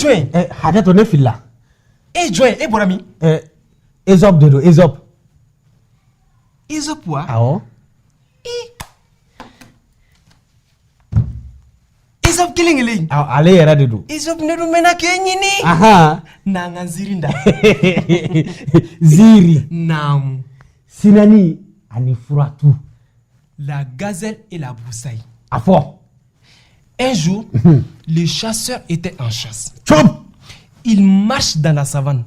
Jɔn ye? Ɛ, hakɛ to, ne filila. E ye jɔn ye? E bɔra min? Ɛ, Ésope de don, Ésope. Ésope wa? Awɔ. Ésope kelen kelen in. Awɔ, ale yɛrɛ de don. Ésope, ne dun mɛnna k'e ɲini. N'an ka nziiri da. Ziiri. Naamu. Sinɛni ani furatu. La gazelle et la broussaille. A fɔ. Un jour, le chasseur était en chasse. Cop. Il marche dans la savane.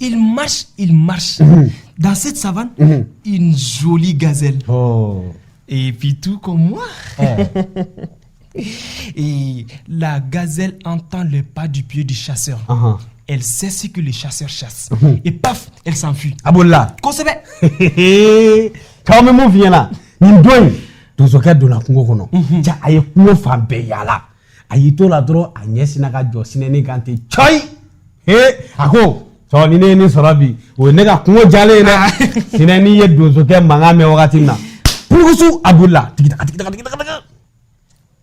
Il marche, il marche. Dans cette savane, une jolie gazelle. Oh. Et puis tout comme moi. Eh. Et la gazelle entend le pas du pied du chasseur. Elle sait ce que le chasseur chasse. Et paf, elle s'enfuit. A bolila. Kosɛbɛ. K'aw bɛ mun f'i ɲɛna, nin don in, donsokɛ donna kungo kɔnɔ ja, a ye kungo fan bɛɛ yaala. A y'i to la dɔrɔn, a ɲɛ sinna ka jɔ sinɛni kan ten cɔyi. He, a ko tɔ ni ne ye nin sɔrɔ bi, o ye ne ka kungo jalen ye dɛ. Sinɛni ye donsokɛ mankan mɛn wagati min na, purukusu, a bolila tigitaka tigitaka tigitaka tigitaka.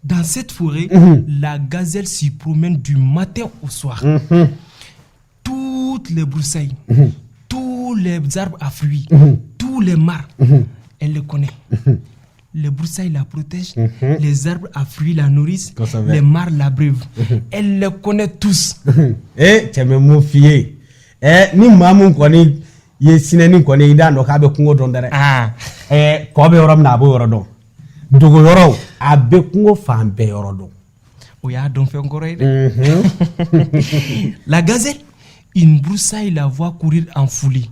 Dans cette forêt, la gazelle s'y promène du matin au soir. Toutes les broussailles, tous les arbres à fruits, tous les mares, elle les connaît. Les broussailles la protègent, les arbres à fruits la nourrissent, Kosɛbɛ. Les mares l'abreuvent. Elle les connaît tous. E cɛ, bɛ mun f'i ye? Ɛ, ni maa mun kɔni ye sinɛni kɔni, i d'a dɔn k'a bɛ kungo dɔn dɛ. Ah. Ɛ, kɔ bɛ yɔrɔ min na, a b'o yɔrɔ dɔn. Dogo yɔrɔw, a bɛ kungo fan bɛɛ yɔrɔ dɔn. O y'a dɔn fɛn kɔrɔ ye dɛ. La gazelle, une broussaille la voit courir en foulée.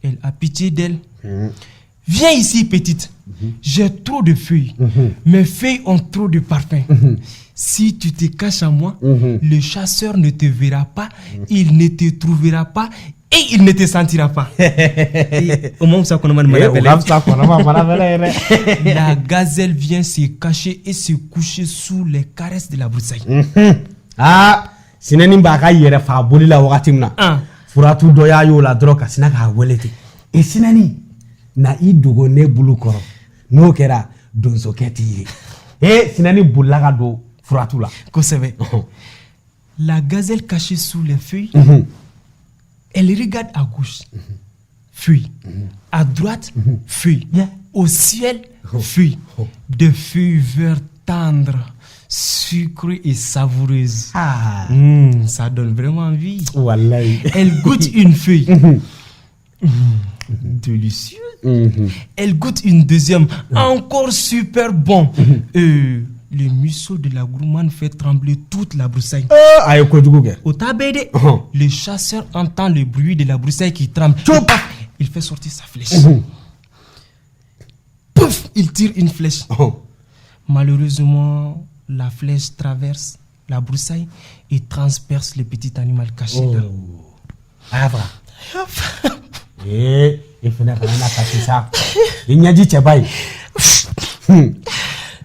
Elle a pitié d'elle. Viens ici, petite. J'ai trop de feuilles. Mes feuilles ont trop de parfum. Si tu te caches à moi, le chasseur ne te verra pas, il ne te trouvera pas et il ne te sentira pas. Et au moment où ça, qu'on a Eh, o ka fisa kɔnɔma mana fɛnɛ ye dɛ. La gazelle vient se cacher et se coucher sous les caresses de la broussaille. Aa, sinɛni b'a ka yɛrɛ fa boli la wagati min na, Ah. furatu dɔ y'a y'o la dɔrɔn ka sina k'a wele ten: e sinɛni, na i dogo ne bulu kɔrɔ, n'o kɛra donsokɛ t'i ye. E sinɛni bolila ka don furatu la. Kosɛbɛ. La gazelle cachée sous les feuilles, elle regarde à gauche, feuille. À droite, feuille. Au ciel, feuille. Des feuilles vertes tendres, sucrées et savoureuses. Ah. Ça donne vraiment envie. Walayi. Elle goûte une feuille. Délicieux. Elle goûte une deuxième, encore super bon. Le museau de la gourmande fait trembler toute la broussaille. A ye kojugu kɛ. Au tabédé, le chasseur entend le bruit de la broussaille qui tremble. Chop. Et paf, il fait sortir sa flèche. Pouf, il tire une flèche. Malheureusement, la flèche traverse la broussaille et transperce le petit animal caché là. A y'a faga. Ee, e fana kana na kasi sa, i ɲɛji cɛba ye.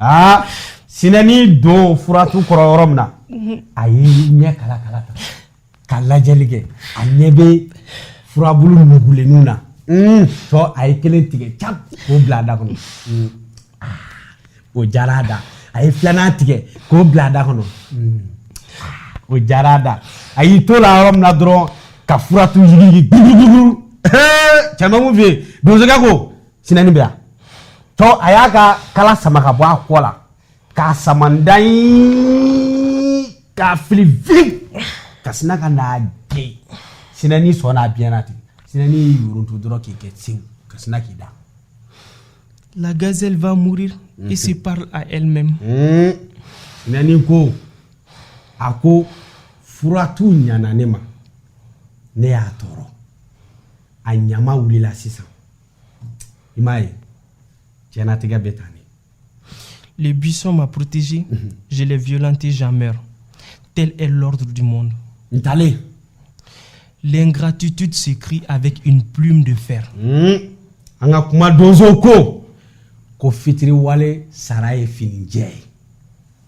Aa, sinɛni don furatu kɔrɔ yɔrɔ min na, a ye ɲɛ kala kala ta ka lajɛli kɛ, a ɲɛ bɛ furabulu nugulenninw na. Tɔ a ye kelen tigɛ cap k'o bila a da kɔnɔ. Ah, o diyara a da. A ye filanan tigɛ k'o bila a da kɔnɔ. Ah, o diyara a da. A y'i to la yɔrɔ min na dɔrɔn, ka furatu yigiyigi gbugbugbugbu. Cɛ ma mun f'i ye? Donsokɛ ko sinɛni bɛ yan. Tɔ a y'a ka kala sama ka bɔ a kɔ la k'a sama ndanyi k'a fili vite ka sina ka n'a den. Sinɛni sɔnna a biɲɛ na ten. Sinɛni y'i yoronto dɔrɔn k'i kɛ sewu ka sina k'i da. La gazelle va mourir et se parle à elle-même. Sinɛni ko, a ko furatu ɲana ne ma, ne y'a tɔɔrɔ, a ɲama wulila sisan. I m'a ye, diɲɛnatigɛ bɛ tan de. Le buisson m'a protégé, je l'ai violenté, j'en meurs. Tel est l'ordre du monde. N talen. L'ingratitude s'écrit avec une plume de fer. An ka kuma donsow ko ko fitiriwale sara ye finijɛ ye.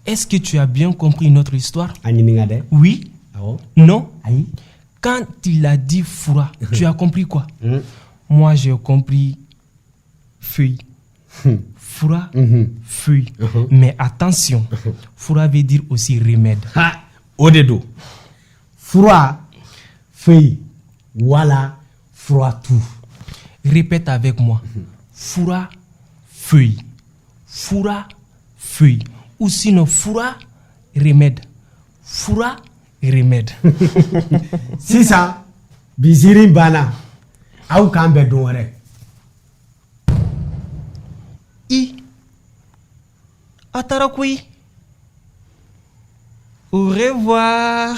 Est-ce que tu as bien compris notre histoire? A ɲininka dɛ. Oui. Awɔ. Non. Ayi. Quand il a dit fura, tu as compris quoi? Moi, j'ai compris feuille. Fura, feuille. Mais attention, fura veut dire aussi remède. Ha, o de don. Fura, feuille, wala furatu. Répète avec moi. Fura, feuille. Fura, feuille. Ou sinon, fura, remède. Fura, remède. Sisan, bi ziiri banna. Aw k'an bɛn don wɛrɛ. I. A taara koyi. Au revoir.